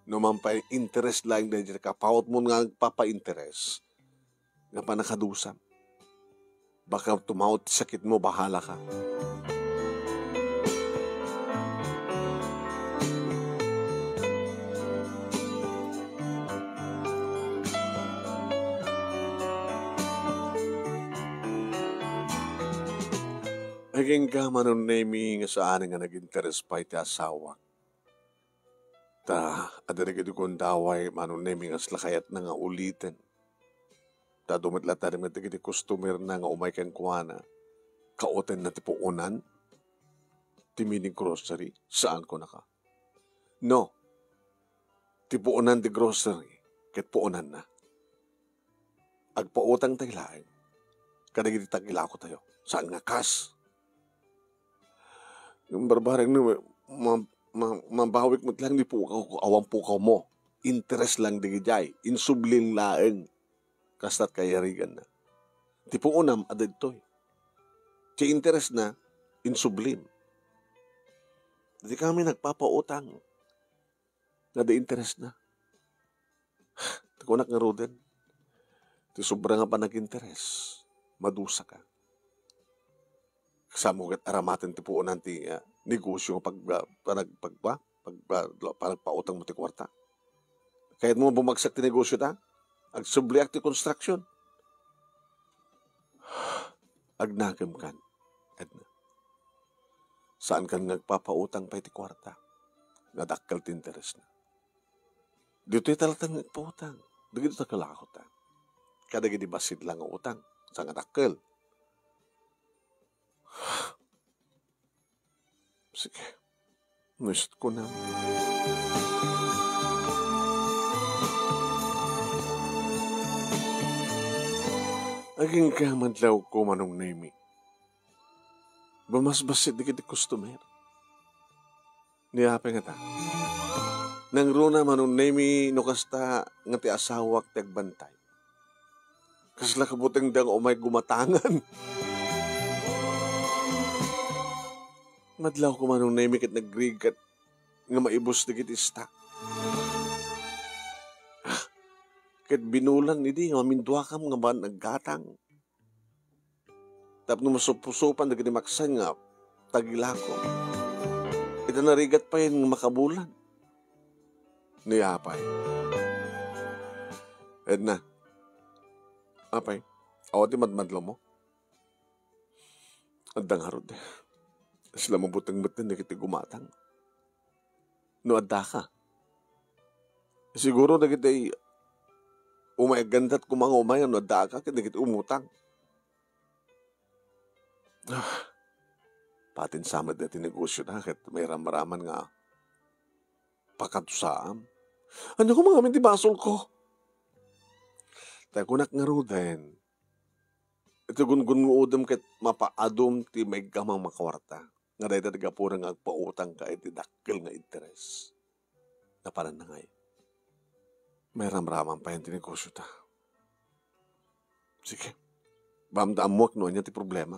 No man pay interes laeng daydiay kapautmo nga agpapainteres. Nga pannakadusam. Baka tumaud ti sakitmo, bahalaka. Agingga, Manong Nemi, nga saan nga nag-interes pay ti asawak. Ta, adda dagiti gundaway, Manong Nemi, nga kasla kayatna nga uliten. Ta adu met latta dagiti customer-na nga umay kenkuana, kaotenna ti puonan ti mini grocery. Saan, kunaka? No, ti puonan ti grocery ket puonanna. Agpautangtay laeng kadagiti tagilakotayo. Saan nga kas? Ngem barbareng no, ma-, ma-, mabawik met laeng ti pukaw, awan pukawmo. Interes laeng dagijay. Insublim laeng. Kasta't kayariganna. Ti puonam, adda ditoy. Ti interesna, insublim. Dikami nagpapautang. Nga adda interesna. Ti kunak ngaruden, ti sobra nga panag-interes, madusaka. Kasano ket aramaten ti puonan ti, ah, negosio nga pag-, ah, panag-, pagba-, pag-, ah, panagpautangmo ti kuarta. Kayatmo bumagsak ti negosiota? Agsubliak ti construction. Agnakemkan, Edna. Saankan nga agpapautang pay ti kuarta nga dakkel ti interesna. Ditoy ta latta nga agpautang dagiti tagilakotayo. Kadagiti bassit la nga utang, sa nga dakkel. Sige. Naisut ko na. Agingga, madlawko, Manong Nemi. Bumasbassit dagiti customer. Ni apay ngata? Nangruna, Manong Nemi, no kasta nga ti asawak ti agbantay. Kasla kabutengda nga umay gumatangan. Madlawko, Manong Nemi, ket nagrigat nga maibus dagiti stock. Ket binulan idi nga maminduakam nga ban aggatang. Tapno masupusopan dagiti maksan nga tagilako. Ita narigat pay nga makabulan. Ni apay. Edna. Apay, awan ti madmadlawmo? Adda ngarud. Sila mabuteng met dagiti gumatang. No addaka. Siguro dagiti umay aggandat koma nga umay no addaka ket dagiti umutang. Ah, patin sa met dagiti negosio na ket mairamraman nga pakadusaam. Ania koma ngamin ti basolko? Ta kunak ngaruden, iti gungunguodem ket mapaadum ti maiggamang makuarta. Nga dayta ti gapuna nga agpautangka iti dakkel nga interes. Napanan na ngay. Mairamraman pay ti negosiota. Sige. Bamda ammuak no ania ti problema.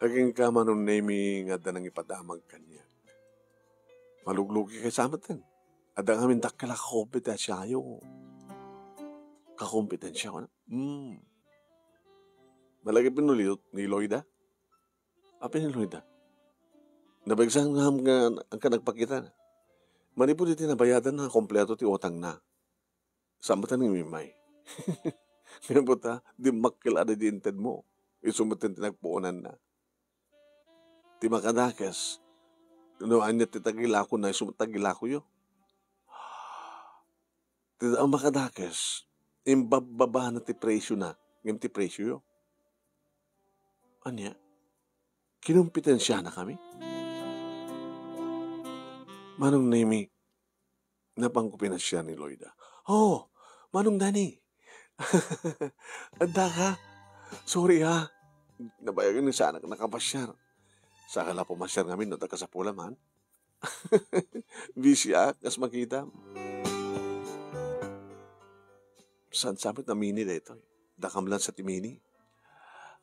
Agingga, Manong Nemi, nga adda nangipadamag kaniak. Maluglugi kay sa metten. Adda ngamin dakkel a kakompetensiayo. Kakompetensiayo, ano? Hmm. Malagip ni Lo-, ni Loida? Apay ni Loida? Nabaigsa nga ham nga, ang ka nagpakita na. Manipud iti nabayadan na kompleto ti utang na. Saan ba ta nangimimay? Ngem ta, dimmakkel a di intedmo. Isu met ti nagpuonan na. Ti makadakes, no ania ti tagilako na, isu met tagilakoyo. Ti, ang makadakes, imbabbabana ti presyo na, ngem ti presyo yo. Ania? Kinompetensiana kami? Manong Nemi, napanko pinasiar ni Loida. Oh, Manong Danny! Adda ka? Sorry ha. Nabayagan ni sana nakapasiar. Sakala pumasiar ngamin no tagkasapula man. Busy ak, kas makita. Saan sa met a mini daytoy? Dakam lang sa ti mini.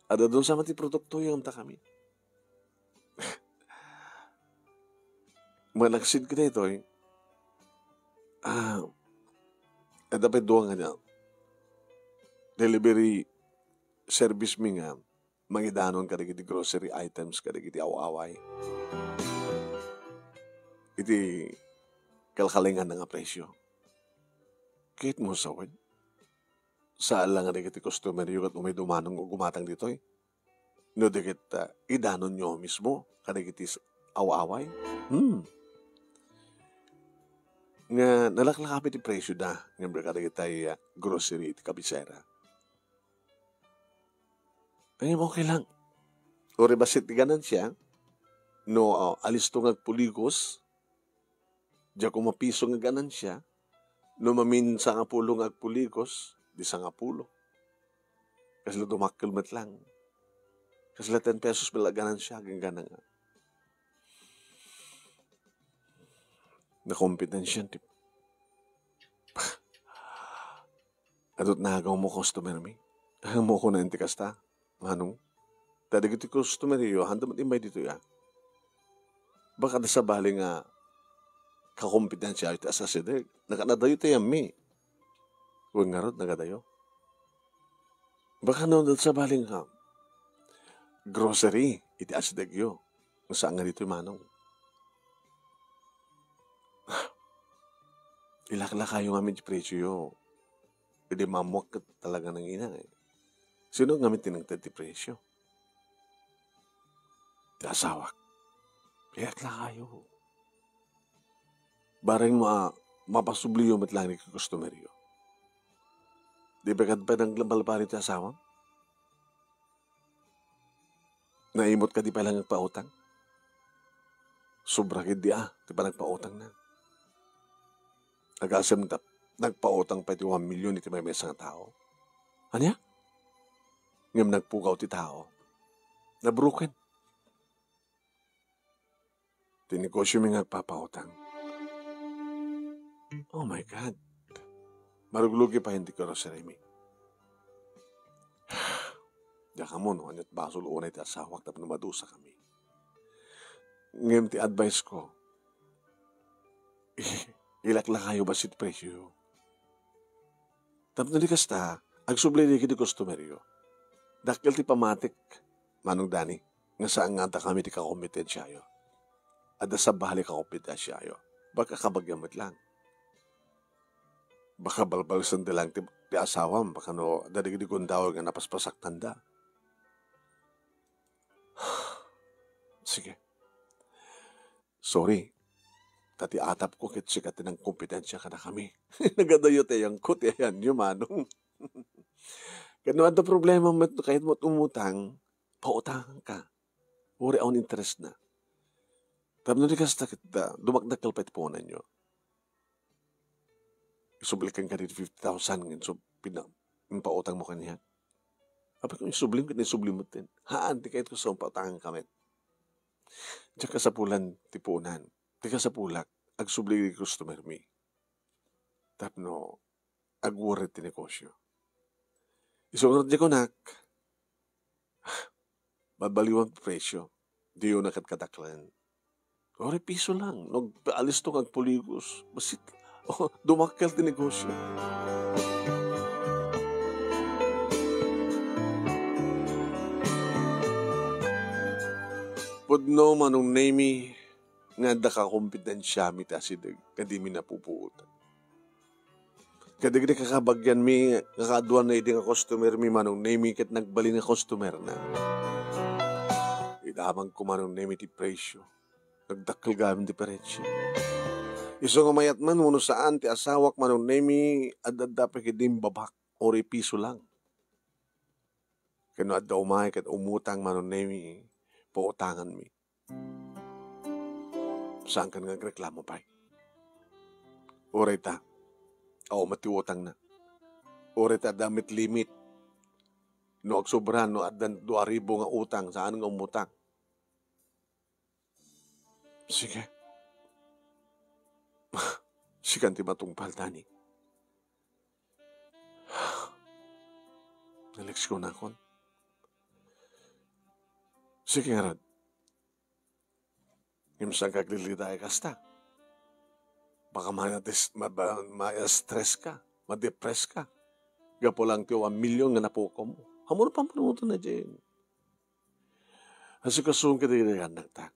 Adda dun sa met ti produkto yung dakami. Manaksid ka daytoy. Ah, adda pay dua nga delivery service mi nga mangidanon kadagiti grocery items kadagiti aw-away. Iti kalkalingan nga presyo. Ket mo sawen, saan lang nga dagiti customer yo ket umay dumanong o gumatang ditoy. No di ket, ah, idanonyo mismo kadagiti s-, aw-away. Hmm. Nga nalaklakapi ti presyo da, nga kadagiti, ah, grocery iti kabisera. Ay, okay lang. Uri bassit ti ganansya, no, ah, alisto nga agpuligos, diak mapiso nga ganansya, no mamin sangapulo nga agpuligos, di sangapulo. Kasla dumakkel met lang. Kasla ten pesos met la ganansya, ganggana nga. Nakompetensya ti Adut nagaw mo customer mi. Mo ko na inti kasta, Manong. Ta dagiti customer yo, handa met immay ditoy, a. Baka da sabali nga kakompetensya iti asideg. Nakadadayo ti yammi. Wen ngarud, nagadayo. Baka no, da sabali nga grocery iti asideg yo. Saan nga ditoy, Manong? Ilaklakayo ngamin ti presyo yo. Idi maammoak ket talaga nangina, eh. Sino ngamin ti nangted ti presyo? Ti asawak. Ilaklakayo. Bareng ma-, mapasubliyo met lang ni customer yo. Di ba kad pa nang balbali ti asawam? Naimot kadi pay lang agpautang? Sobra ketdi a ti panagpautangna. Agasem ta nagpautang pay ti one million iti maymaysa nga tao. Ania? Ngem nagpukaw ti tao. Nabroken. Ti negosyo mi nga agpapautang. Oh my God. Maruglugi pa hindi grocery mi. Diak ammo no aniat basol unay ti asawak tapno madusa kami. Ngem ti advice ko, ilaklakayo bassit presyo. Tapno di kasta, agsubli di kadi customer yo. Dakkel ti pamatik, Manong Dani, nga saan nga adda kami ti kakompetensyayo. Adda sabali kakompetensyayo. Baka kabagian met lang. Baka balbalsen da lang ti, ti asawam, baka no, adda dagiti gundaway nga napaspasaktanda. Sige. Sorry. Ta ti atapko ket sika ti nangkompetensya kadakami. Nagadayo ti ayanko, ti ayanyo, Manong. Ket no adda problema met, kayatmo umutang, pautangka. Uray awan interest na. Tapno di kasta ket, ah, dumakdakkel pay ti puonanyo. Isubli kenka ti fifty thousand nga insub-, pina-, impautangmo kaniak. Apay, kung isublim ket isublim metten. Haan, ti kayatko sa umpautangan ka met. Diak kasapulan ti puonan. Ti kasapulak, agsubli ti customer mi. Tapno agwari ti negosyo. Isu ngarud diay kunak, balbaliwan ti presyo. Diyo na ket kadaklan. Uray piso lang. No, alisto nga agpuligos. Bassit. Oh, dumakkel ti negosyo. Pudno, Manong Nemy, nga adda kakompetensya mi ti asideg, kadimi napupuotan. Kadagiti kakabagianmi nga kaaduan na idi nga customer mi, Manong Nemy, ket nagbalin nga customer na. Idamagko, Manong Nemy, ti presyo. Nagdakkel gayam ti diferensya. Isu nga mayat man wenno saan ti asawak, Manong Nemy, ad-adda pay ket imbabak, uray piso lang. Ken no adda umay ket umutang, Manong Nemy, pautanganmi. Saankan nga agreklamo pay. Uray ta, awan met ti utangna. Uray ta adda met limit. No agsobra, no addan dua ribu nga utang, saan nga umutang. Sige. Sikan ti matungpal, Dani. Alex, kunakon. Sige, ngarud. Ngem saanka aglilidaya kasta. Baka ma-, ma-, ma-stress ka, ma-depress ka. Gapu lang ti one million nga napukaw mo. Ammom no pampanunoten na diay. Asikasoem kadagiti annakta.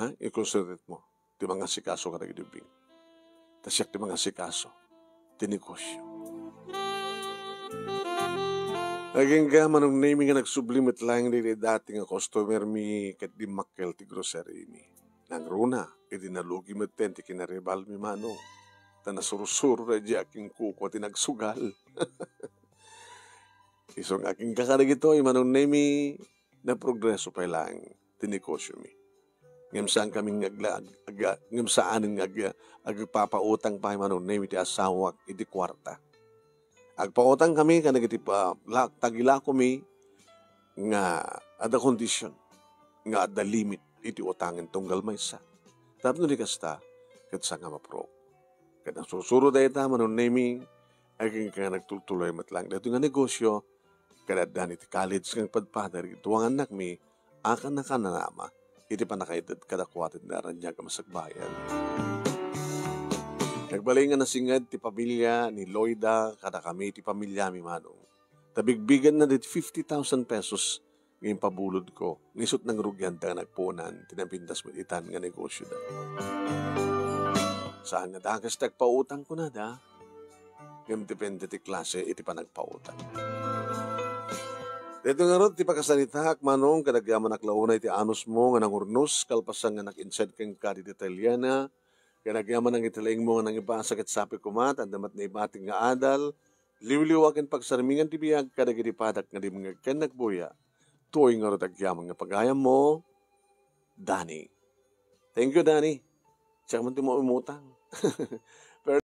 Ha? I-concentrate mo ti mangasikaso kadagiti ubing. Ta siak ti mangasikaso ti negosyo. Agingga, Manong Nemi, nga nagsubli met laeng dagiti dati nga customer mi ket dimmakkel ti grocery mi. Nangruna, idi nalugi metten ti kinaribalmi, Manong. Ta nasursuro daydi a kingkukua ti nagsugal. Isu nga agingga kadagitoy, Manong Nemi, naprogreso pay laeng ti negosyo mi. Ngem saan kami nga agla-, ag-, ag-, ngem saanen nga ag-, agpapautang pay, Manong Nemi, ti asawak iti kuarta. Agpautang kami kadagiti pa-, la-, tagilako mi nga adda condition, nga adda limit iti utangen tunggal maysa. Tapno di kasta, ket saan nga maprok. Ket nasursuro dayta, Manong Nemi, agingga nga nagtultuloy met laeng daytoy nga negosyo, ket addan iti college nga agpadpada dagiti dua nga annakmi a kannakananama iti pannakaitedko kadakuada ti nairaniag a masakbayan. Nagbalin nga nasinged ti pamilia ni Loida kadakami ti pamiliami, Manong. Ta bigbigenna dagiti fifty thousand pesos nga impabulodko, nga isut' nangrugianda nga nagpuonan ti napintas met itan nga negosyoda. Saan nga dakes ti agpautang kunada, ngem depende ti klase iti panagpautang. Daytoy ngarud ti pakasalitaak, Manong, ket agyamanak la unay ti anusmo nga nangurnos kalpasan nga nag-inside kenka dita Italiana, ket agyamanak iti laingmo nga nangibasa ket sapay koma ta adda met naibatik nga adal, liwliwa ken pagsarmingan ti biag kadagiti padak nga dimngeg ken nagbuya. Tuy ngarud agyaman nga pagayammo, Dani. Thank you, Dani. Siak man ti maumutang.